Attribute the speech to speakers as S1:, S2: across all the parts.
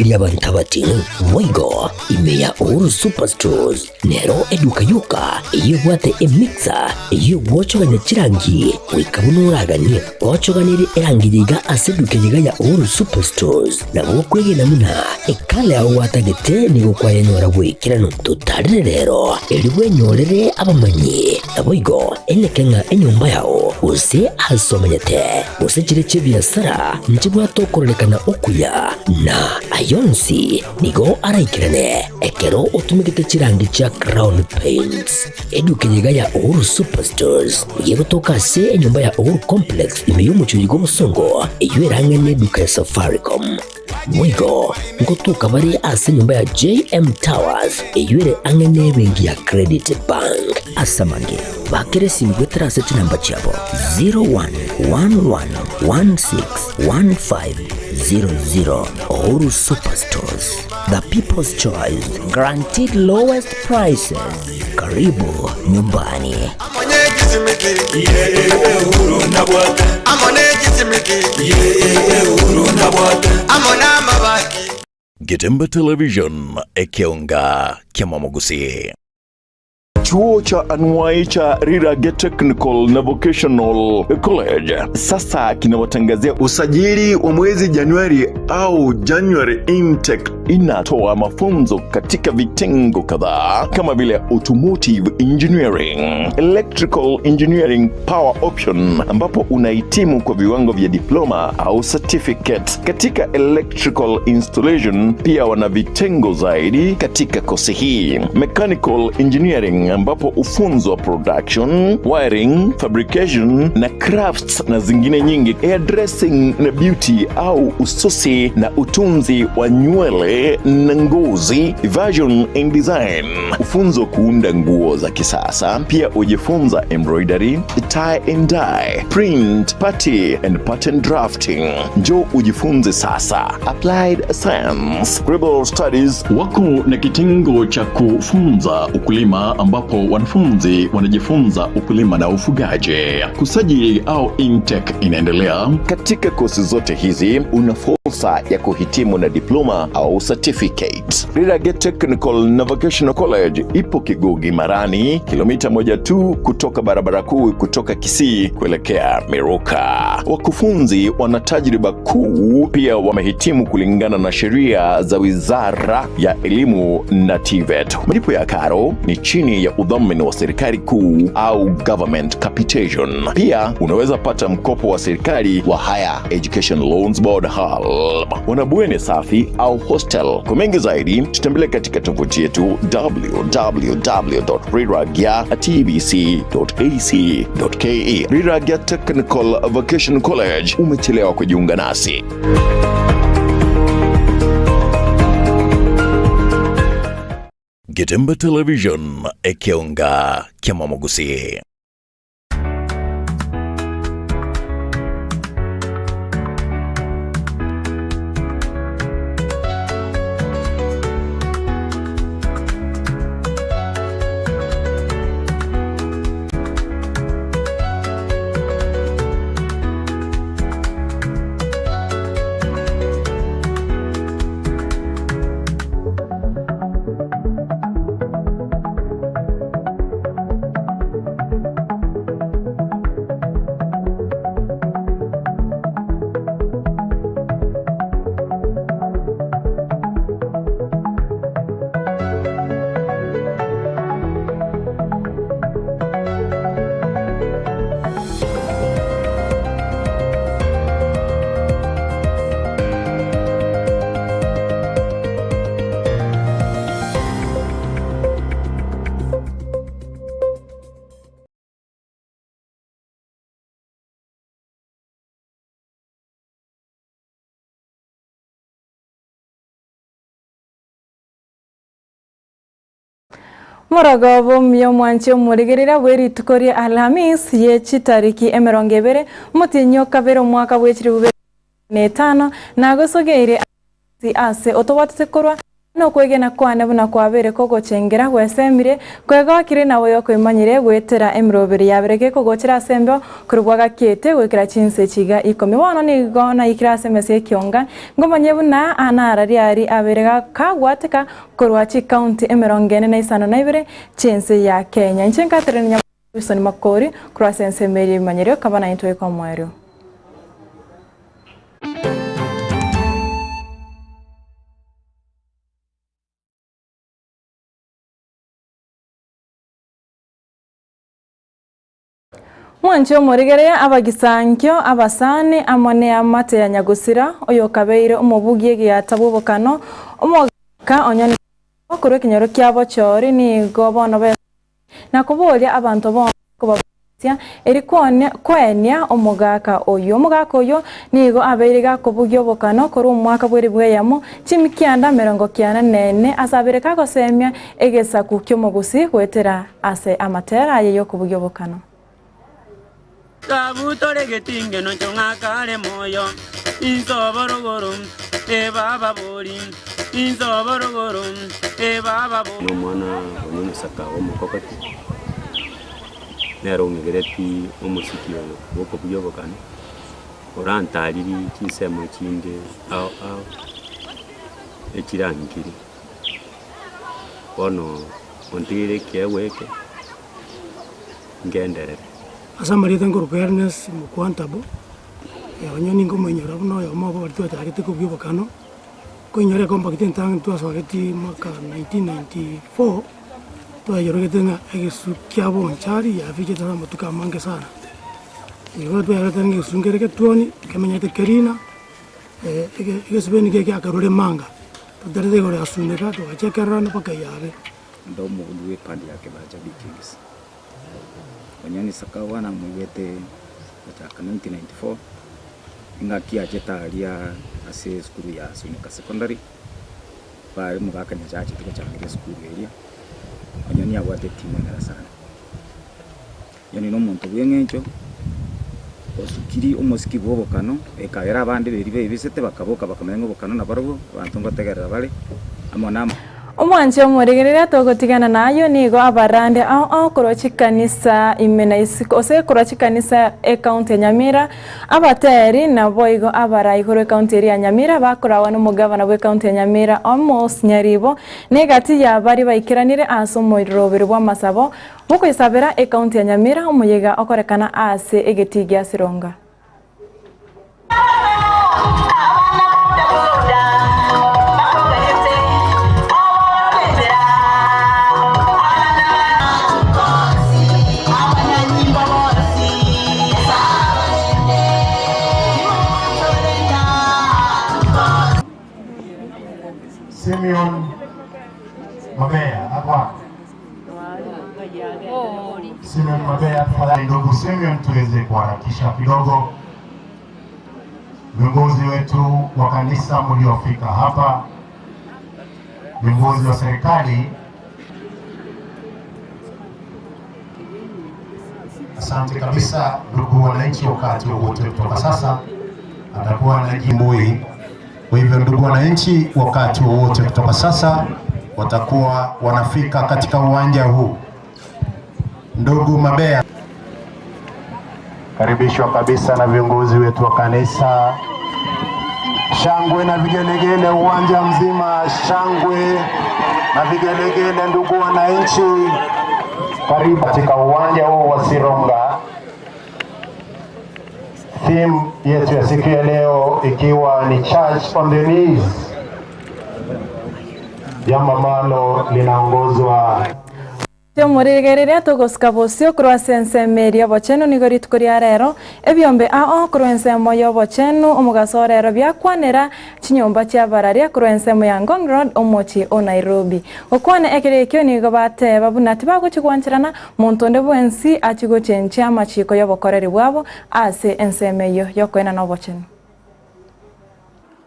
S1: Korigereria abanto abating'u. Boigo ime ya Uhuru Superstores nero eduka yoka eyio ebwate emixer eyio egwochogania chirangi goika buna oraganie. Gochoganerie erangi eye iga ase eduka eye iga ya Uhuru Superstores nabo okwegena buna ekala yao gwatagete nigo kwayenyora bw'ekeranu. Totarere rero erio bwenyorere abamanyi naboigo eneke ng'a enyomba yao gose ase omenyete gose chire chi'ebiasara nchibwate okororekana okuya, na ayonsi nigo araikerane ekero otumegete chirangi chia Crown Paints. Eduka eye iga ya Uhuru Superstores nigo egotoka ase enyomba ya Uhuru Complex ime y'omochie oyo bw'obosongo eyio erang'e neduka ya Safaricom. Boigo ngotoka bare ase enyomba ya JM Towers eyio ere ang'e nebenki ya Credit Bank. Ase amange, bakera esimi goetera ase chinamba chiabo 0111161500. Uhuru Superstores, the people's choice, guaranteed lowest prices. Karibu nyumbani.
S2: Getembe Television, ekeonga ki'amamogusii.
S3: Chuo cha anuai cha Rirage Technical na Vocational College sasa kinawatangazia usajili wa mwezi Januari au January intake. Inatoa mafunzo katika vitengo kadhaa kama vile automotive engineering, electrical engineering power option, ambapo unahitimu kwa viwango vya diploma au certificate katika electrical installation. Pia wana vitengo zaidi katika kosi hii, mechanical engineering, ambapo hufunzwa production, wiring, fabrication na crafts na zingine nyingi, hairdressing na beauty au ususi na utunzi wa nywele na ngozi, fashion and design, hufunzwa kuunda nguo za kisasa. Pia hujifunza embroidery, tie and dye, print, party and pattern drafting. Njoo ujifunze sasa. Applied Science, Global Studies
S4: wako na kitengo cha kufunza ukulima ambapo wanafunzi wanajifunza ukulima na ufugaji. Kusajili au intake inaendelea.
S3: Katika kosi zote hizi una fursa ya kuhitimu na diploma au certificate. Rirage Technical na Vocational College ipo Kigugi Marani, kilomita moja tu kutoka barabara kuu kutoka Kisii kuelekea Miruka. Wakufunzi wana tajriba kuu, pia wamehitimu kulingana na sheria za Wizara ya Elimu na TVET. Malipo ya karo ni chini ya udhamini wa serikali kuu au government capitation. Pia unaweza pata mkopo wa serikali wa Higher Education Loans Board HELB. Wana bweni safi au hostel. Kwa mengi zaidi tutembelee katika tovuti yetu www.riragya.tbc.ac.ke. Riragya Technical Vocational College, umechelewa kujiunga nasi.
S2: Getembe Television, ekeonga kiamamogusii.
S5: Morogoba omuya omwanche omorigereria bwe rituko ria Alhamis ye chitariki emerongo ebere omotienyi o kabere omwaka bwe chilifu bibere na etano nagosogeire ase otobwatete korwa. Nokwegena kwane buna kwabeire kogochengera gwesemire, kwegokire na oyokoimanyire goetera emeroberi yabere gekogochera ase embeo korwa bwagakiete goikera chinse chiga ikomi. Bono nigo naikire ase emesa y'ekionga, ngomanye buna anara riari abeire kagwateka korwa chikaunti 42 chi'ense ya Kenya. Inche nkaterania Wilson Makori korwa ase ensemo eria ebimanyerio kaba naintwe goika omoerio. Mwanche omorigereria abagisankio, abasani, amo neamate ya nyagusira, oyokabeire omobugi egiata bw'obokano, omogaka onye korwa ekenyoro kia bochori nigo bono be Na koboria abanto bonsi kobabatia, eri koenia omogaka oyio. Omogaka oyio nigo abeire gakobugia obokano korwa omwaka bw'elifu eyemo, chimikianda 94, ase abeire kagosemia egesaku ki'omogusii goetera ase amatera aye y'okobugia obokano.
S6: Kabutore getingeno chong'akare moyo, inse oborogoro, ee baba bori, inse oborogoro, ee baba bori.
S7: Nomwana one omosaka bw'omokogoti, nere ong'egereti omosiki oyo bw'okobugia obokano, orantariri chinsemo chinde ao ao, echirangire. Bono ontigeire ekiegwa eke. ngenderere.
S8: Ase amarieta nkorokwa Ernest Mokwantabu, onye ningo omoinyora buna oyomo obo baria twachagete kobua obokano, koinyora ecompact entang'ani twasogeti mwaka 1994, twayorogete ng'a egesu kia bonchari yafichete ase amatuko amange sana. Igo twayorete ng'a egesu nkere getuoni, kemenyete kerina, egesubeni nigo giakarure manga, totarete igoro ya suneka togachekererana mpaka yabe.
S9: Inde omobugi bw'epandi ya Kebacha B Kings. Onyoni Sakawa namoigwete gochaka 1994, engaki achete aria ase esukuru ya Suneka Secondary, bare omogaka Nyasae achete gochakera esukuru eria, Onyoni abwate etimu enene sana. Onyoni na omonto bw'eng'encho, osukiri omosiki bw'obokano, ekagera abande beria baebisete bakaboka bakamanya ng'a obokano nabarobwo, abanto ngotegerera bare, amo na.
S5: Omwanche omorigereria togotigana nayio nigo abarande ao ao korwa chikanisa ime na isiko gose korwa chikanisa ecounty ya Nyamira, abateri naboigo abarai korwa ecounty eria ya Nyamira bakorawa nomogavana bw'ecounty ya Nyamira Amos Nyaribo negati ya baria baikeranire ase omoroberi bw'amasabo Mokoisabera ecounty ya Nyamira omoyega okorekana aase egetii gia Sironga.
S10: Simeon Mabeya akwa Simeon Mabeya, tafadhali ndugu Simeon, tuweze kuharakisha kidogo. Viongozi wetu wa kanisa mliofika hapa, viongozi wa serikali, asante kabisa ndugu wananchi. Wakati wowote kutoka sasa atakuwa anajimbui. Kwa hivyo ndugu wananchi, wakati wowote kutoka sasa watakuwa wanafika katika uwanja huu. Ndugu Mabea, karibishwa kabisa na viongozi wetu wa kanisa. Shangwe na vigelegele uwanja mzima, shangwe na vigelegele, ndugu wananchi, karibu katika uwanja huu wa Sironga. Theme yetu ya siku ya leo ikiwa ni Church on the Knees, jambo ambalo linaongozwa
S5: Omorigereria togosika bosio korwa ase ensemo eria y'obochenu nigo rituko ria rero, ebiombe ao korwa ensemo y'obochenu omogaso o rero biakwanera chinyomba chi'abararia korwa ensemo ya Ngong Road omochie o Nairobi. Gokwana ekero ekio nigo bateba buna tibagochia gwancherana monto onde bwensi achie gochenchia amachiko y'obokoreri bwabo ase ensemo eyio y'okoenana obochenu.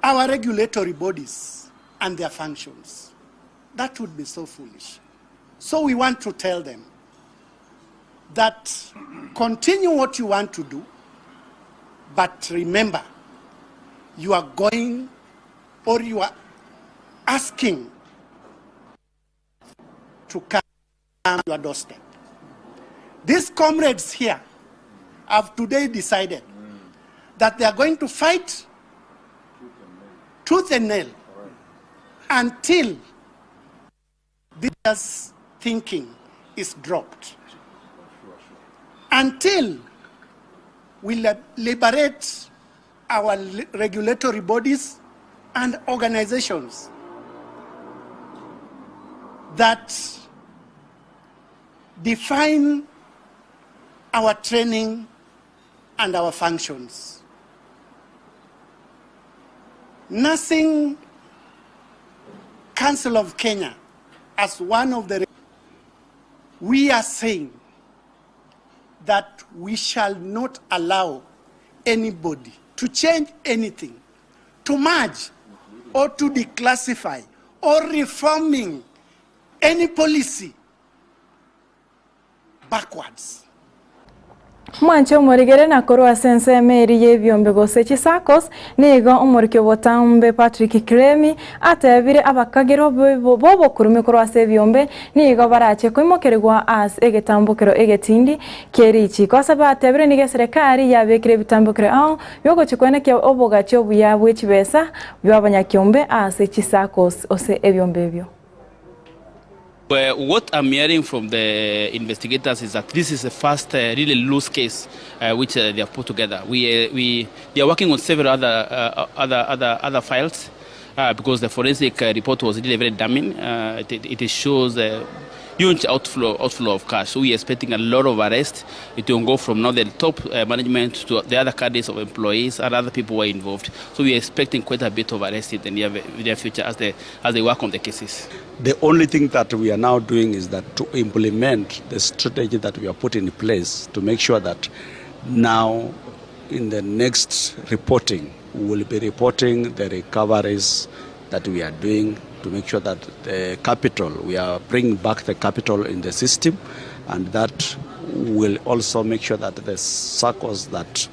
S11: Our regulatory bodies and their functions. That would be so foolish. So we want to tell them that continue what you want to do, but remember, you are going or you are asking to come to your doorstep. These comrades here have today decided that they are going to fight tooth and nail until this thinking is dropped. Until we liberate our regulatory bodies and organizations that define our training and our functions. Nursing Council of Kenya, as one of the, we are saying that we shall not allow anybody to change anything, to merge or to declassify or reforming any policy backwards.
S5: Mwanche omorigere na korwa ase ensemo eria y'ebiombe gose chiSACCOs, nigo omoriki obotambe Patrick Kiremi atebire abakagerwa b'obokurume korwa ase ebiombe nigo barache koimokerigwa ase egetambokero egetindi ki'erichiko. Ase batebire nigo eserekari yabekire ebitambokero ao biogochia koenekia obogachi obuya bwe chibesa bwa abanyakiombe ase chiSACCOs ase ebiombe ebio.
S12: Well, what I'm hearing from the investigators is that this is the first really loose case which they have put together. We they are working on several other files because the forensic report was really very damning. It shows a huge outflow of cash. So we are expecting a lot of arrests. It will go from now the top management to the other cadres of employees and other people who are involved. So we are expecting quite a bit of arrests in the near future as they work on the cases.
S13: The only thing that we are now doing is that to implement the strategy that we have put in place to make sure that now in the next reporting, we will be reporting the recoveries that we are doing to make sure that the capital, we are bringing back the capital in the system, and that will also make sure that the SACCOs that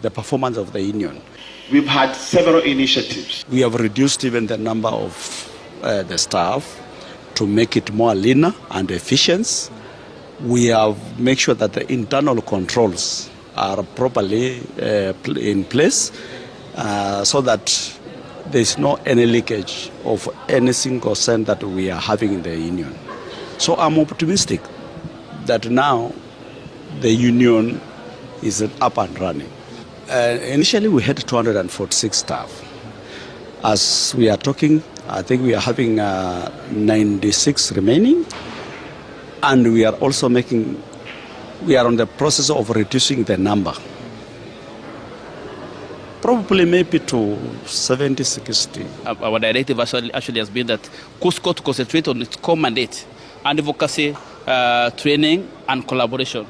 S13: the performance of the union.
S14: We've had several initiatives.
S13: We have reduced even the number of the staff to make it more leaner and efficient. We have made sure that the internal controls are properly in place so that there is no any leakage of any single cent that we are having in the union. So I'm optimistic that now the union is up and running. Initially we had 246 staff. As we are talking, I think we are having 96 remaining, and we are also making, we are on the process of reducing the number. Probably maybe to 70, 60.
S12: Our directive actually has been that KUSCCO to concentrate on its core mandate, advocacy, training, and collaboration.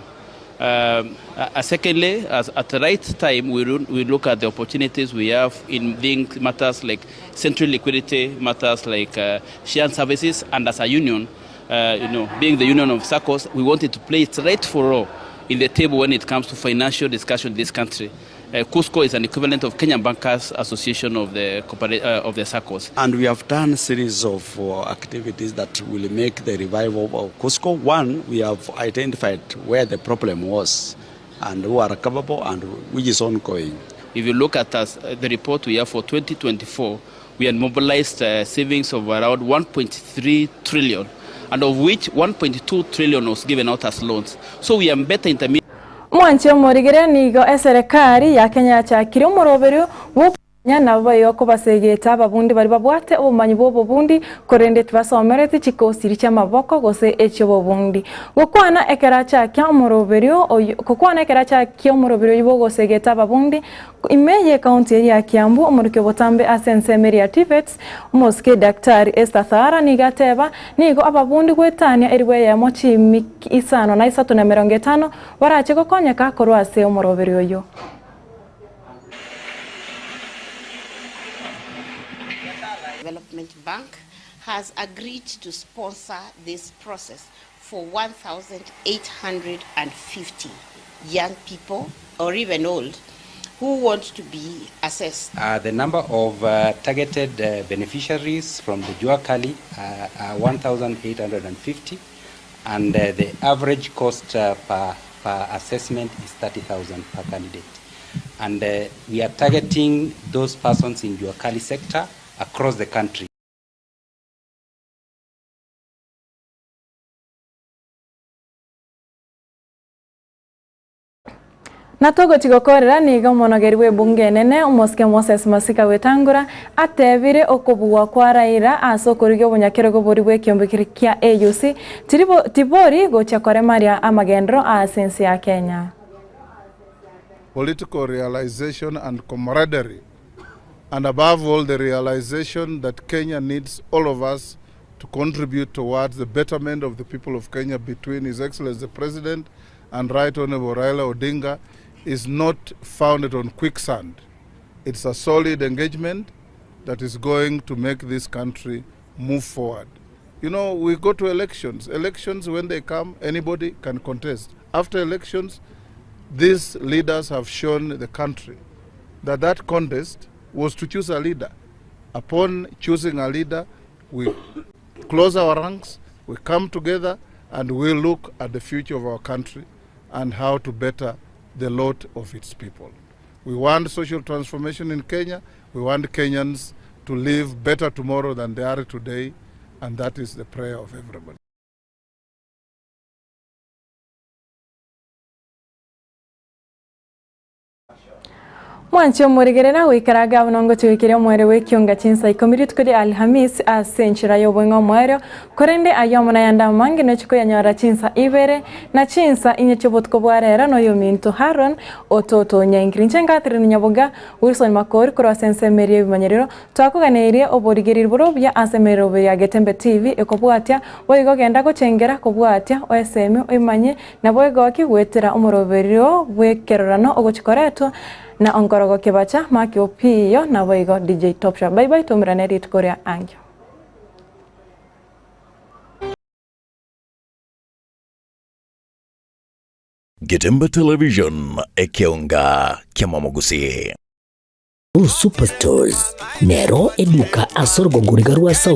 S12: Secondly, at the right time, we look at the opportunities we have in things, matters like central liquidity, matters like shared services, and as a union, being the union of SACCOs, we wanted to play its rightful role in the table when it comes to financial discussion in this country. KUSCCO is an equivalent of Kenyan Bankers Association of the SACCOs.
S13: And we have done a series of activities that will make the revival of KUSCCO. One, we have identified where the problem was and who are capable and which is ongoing.
S12: If you look at us, the report we have for 2024, we had mobilized savings of around 1.3 trillion, and of which 1.2 trillion was given out as loans. So we are better intermediate.
S5: Mwanche omorigere nigo eserekari ya Kenya yachakire omoroberio bw'okonya nabo bayokobasegeta ababundi bari babwate obumanyi bw'obobundi korende tibasomerete chikosiri chi'amaboko gose echi'obobundi. Gokwana ekera chakia omoroberio oyo gokwana ekera chakia omoroberio oyo bw'ogosegeta ababundi ime ye county ya Kiambu omoriki obotambe ase ensemo ya TVETs omosike Daktari Esther Thara nigo ateba nigo ababundi gwetania eriwe yemo chimiki isano na isato na mirongo etano barache gokonyeka korwa ase omoroberio oyo.
S15: Development Bank has agreed to sponsor this process for 1,850 young people or even old who who want to be assessed.
S16: The number of targeted beneficiaries from the Jua Kali are 1,850 and the average cost per, per assessment is 30,000 per candidate. And we are targeting those persons in Jua Kali sector across the country.
S5: Na togochi gokorera nigo omonogeri bw'ebunge enene omosike Moses Masika Wetangula atebire okobugwa kwa Raila ase okorigia obonyakerogo boria bw'ekiombe keria kia AUC tibori gochia koremaria amagenderero ase ense ya Kenya.
S17: Political realization and camaraderie and above all the realization that Kenya needs all of us to contribute towards the betterment of the people of Kenya between His Excellency the President and Right Honorable Raila Odinga is not founded on quicksand. It's a solid engagement that is going to make this country move forward. You know, we go to elections. Elections, when they come, anybody can contest. After elections, these leaders have shown the country that that contest was to choose a leader. Upon choosing a leader, we close our ranks, we come together, and we look at the future of our country and how to better the lot of its people. We want social transformation in Kenya. We want Kenyans to live better tomorrow than they are today, and that is the prayer of everybody.
S5: Mwanche omorigerera goikera gavana ongochia goikeria omoerio bw'ekionga chinsa ikomi rituko ria Alhamisi ase enchera y'obong'e omoerio, korende ayio amo nayande amange nochie koyanyora chinsa ibere na chinsa inye chi'obotuko bwa rero noyominto Haron ototonyankire. Inche Catherine Nyaboga, Wilson Makori korwa ase ensemo eria y'ebimanyerero, twakoganeirie oborigereri bore obuya ase emeroberi ya Getembe TV ekobwatia, boigo genda gochengera kobwatia oesemi oimanye Naboigo goetera omoroberio bw'ekerorano ogochia koretwa na Onkorogo Kebacha, Mark Opiyo naboigo DJ Topsha. Bye bye toumerane rituko ria ankio.
S2: Getembe Television, ekeonga ki'amamogusii.
S1: Superstores nero eduka ase orogongo riga rwa South.